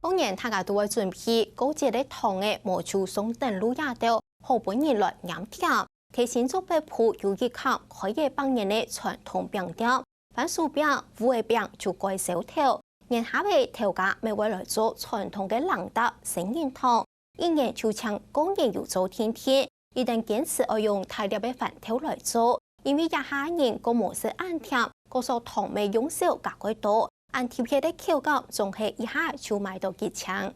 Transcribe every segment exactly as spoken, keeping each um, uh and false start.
過年大家都會準備過節个糖仔、毛豬送等路這兜，好分人來拈甜。在新莊北埔有一間開業百年个傳統餅店，番薯餅、芋仔餅就蓋銷頭。年下尾頭家乜會來做傳統个零嗒仙人糖，一年就像過年有做定定，一定堅持愛用大粒个番豆來做，因為這下人過無食恁甜，故所糖乜用少加蓋多，恁特別个口感總係一下就買到幾千。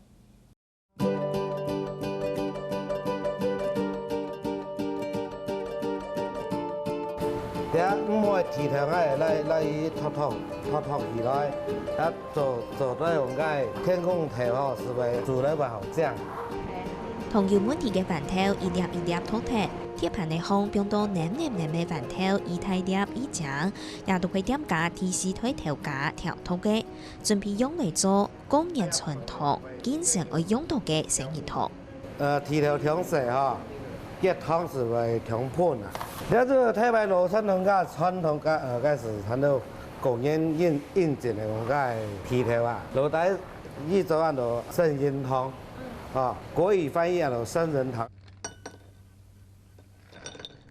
這毋會提頭个，來來去托托托托起來，啊做做到用个天公頭吼，係會煮了會好靚。糖有問題个番豆一粒一粒托忒，鐵盤个項放到淰淰淰个番豆一大粒一整，這都係店家第四代頭家調度个，準備用來做過年傳統，敬神愛用到个仙人糖。呃，剃頭當細吼，結糖係會當歕啊。這就大排檔傳統个傳統个呃个係傳統過年應應景个个剃頭啊，老弟一早安到仙人糖，啊，國語翻譯安到仙人糖。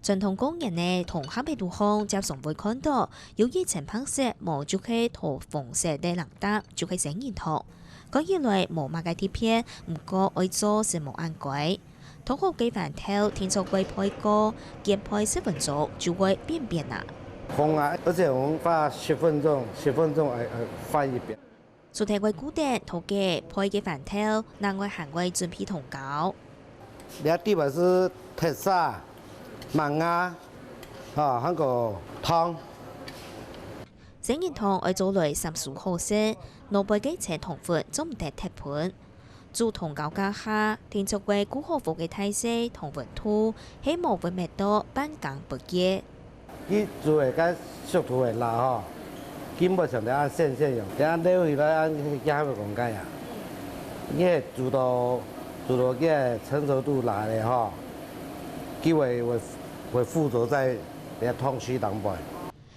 傳統過年个糖盒仔肚項，輒常會看到有一層白色，無就係桃紅色个零嗒，就係仙人糖。看起來無麼个特別，毋過愛做係無恁該。托好个番豆定著會焙過，煎焙十分鐘就會扁扁啊。紅啊，而且我們發十分鐘，十分鐘，哎，哎，翻一遍。 除忒會顧等頭家焙个番豆，另外還會準備糖糕。這底背係鐵砂、麥芽，吼，還過糖。仙人糖愛做來三酥好食，外背个層糖粉做毋得忒歕。煮糖糕該下，定著會顧好火个大細同溫度，係無會焐到半生不結。 佢煮个該熟度會罅吼，佢毋會像這恁鮮鮮樣，這恁撈起來恁佢還會講該啊。佢係煮到煮到佢个成熟度罅咧吼，佢會會會附著在這糖水當中。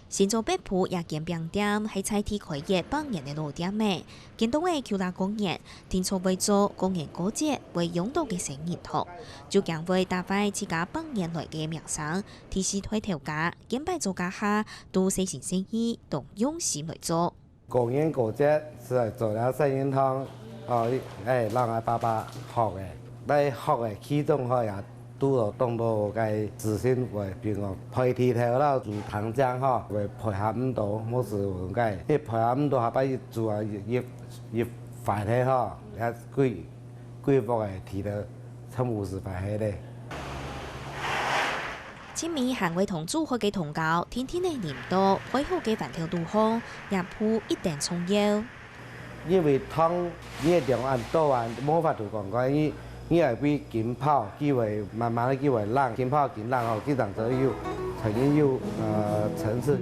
新莊北埔這間餅店係在地開業百年个老店仔，今到个舊曆過年，定著會做過年過節會用到个仙人糖，就驚會打壞自家百年來个名聲。 第四代頭家，見擺做該下，都細心細意，當用心來做。過年過節係來做這仙人糖，哦，哎，讓𠊎爸爸學个，來學个其中吼也堵到當多个事情，會比如講焙剃頭啦，煮糖漿吼，會配合毋到，無時有該，一配合毋到，下擺一煮啊，一一一壞忒吼，也貴 貴屋个地頭，全部係壞忒咧。盡尾還會同煮好个糖糕，定定仔淋到焙好个番豆肚項，這步一定重要。因為糖你个量恁多啊，無法度講講，你你愛分佢浸泡，佢會慢慢仔佢會冷，浸泡佢冷吼，佢正做有，才有呃層次。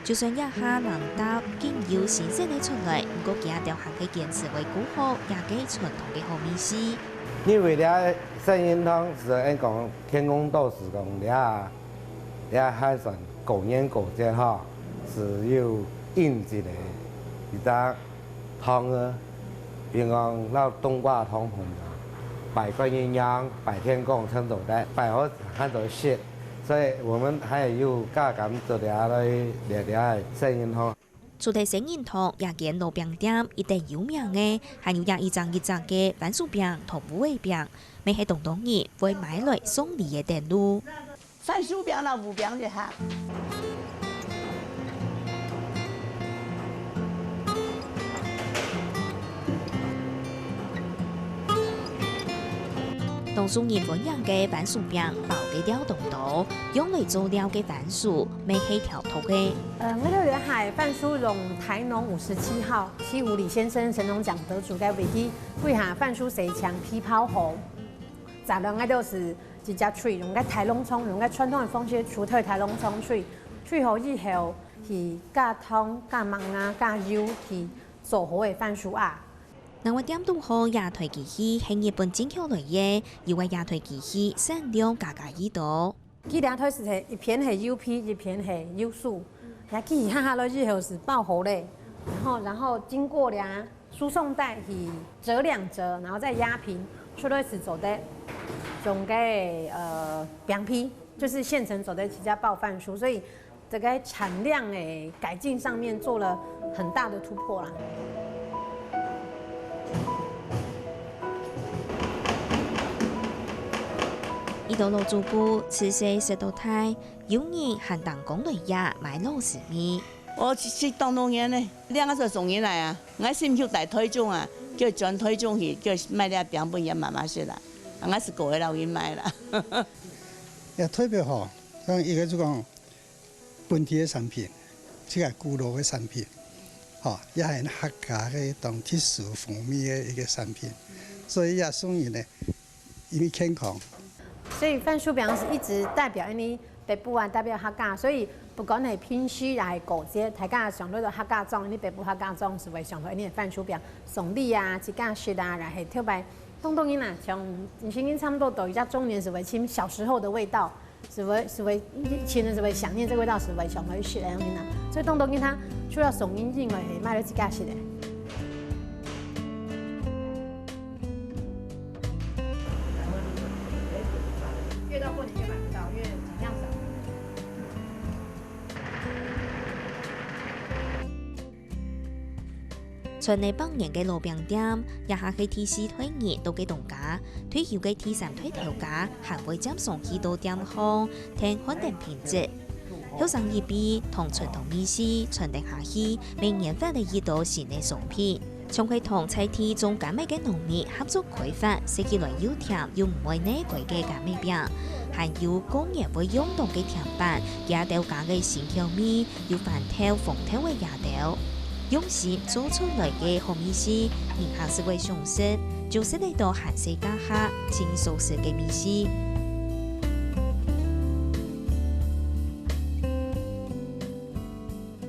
就算這下零嗒緊有新色个出來，毋過佢兜還係堅持會顧好這个傳統个好味緒。因為這仙人糖係恁講，天公到時講這這還算過年過節吼，係有應節个一隻 糖仔，平常摎冬瓜糖分啊，拜觀音娘、拜天公全做得，拜好還做得食，所以我們還有加減做這來這這仙人糖。除忒仙人糖，這間老餅店一等有名个，還有這一隻一隻个番薯餅同芋仔餅，乜係當多人會買來送禮个等路。 番薯餅摎芋餅一下。當受人歡迎个番薯餅包个料當多，用來做料个番薯乜係調度个。呃，𠊎兜這下番薯用台農五十七號，徐武禮先生神農獎得主个位置，歸下番薯洗淨皮泡好。 炸卵𠊎兜係直接炊，用个大籠床，用个傳統个方式，除忒大籠床炊，炊好以後，去加糖、加麥芽、加油，去做好个番薯餡。另外店肚項這台機器係日本進口來个，因為這台機器產量加加已多。佢兩台係一片係油皮，一片係油酥，那佢下下來以後係包好咧，然後然後經過咧輸送帶去折兩折，然後再壓平，出來係做得用个呃餅皮，就是現成做得自家包飯酥，所以 這個產量的改進上面做了很大的突破啦。一到老主顧，自細食到大，有人還當講來這賣老師味。哦，這這當多年呢，兩個歲送人來啊，𠊎心就在台中啊，叫轉台中去，叫賣這餅分佢媽媽食啦，啊，𠊎係過來摎佢賣啦。也特別好，像一個就講 本地个產品，這個古老个產品，吼，也係客家个當特殊風味个一個產品，所以也送人呢，因為健康。所以番薯餅是一直代表因為北部啊，代表客家，所以不管係品質也係口味，大家想到个客家粽，因為北部客家粽係會想到因為番薯餅，送禮啊，自家食啊，也係特別。當多人啊，像年輕人差不多到一隻中年係會尋小時候的味道。 係會係會以前係會想念這個味道，係會想回去个樣呢。所以當多人佢除了送人以外，係賣了自家食个。越到過年越買不到，因為產量少。 傳了百年个老餅店，這下係第四代人到該當家，退休个第三代頭家還會踮上去到店項，𢯭看等品質。後生一輩同傳統味緒傳承下去，乜研發了一兜新个商品，像係同在地種柑仔个農民合作開發，食起來又甜又毋會膩胲个柑仔餅，還有過年會用到个甜粄，佢兜加个新調味， 有番豆、紅豆个這兜。用心做出來个好味緒，人客係會想食，就食得到還細家下盡所食个味緒。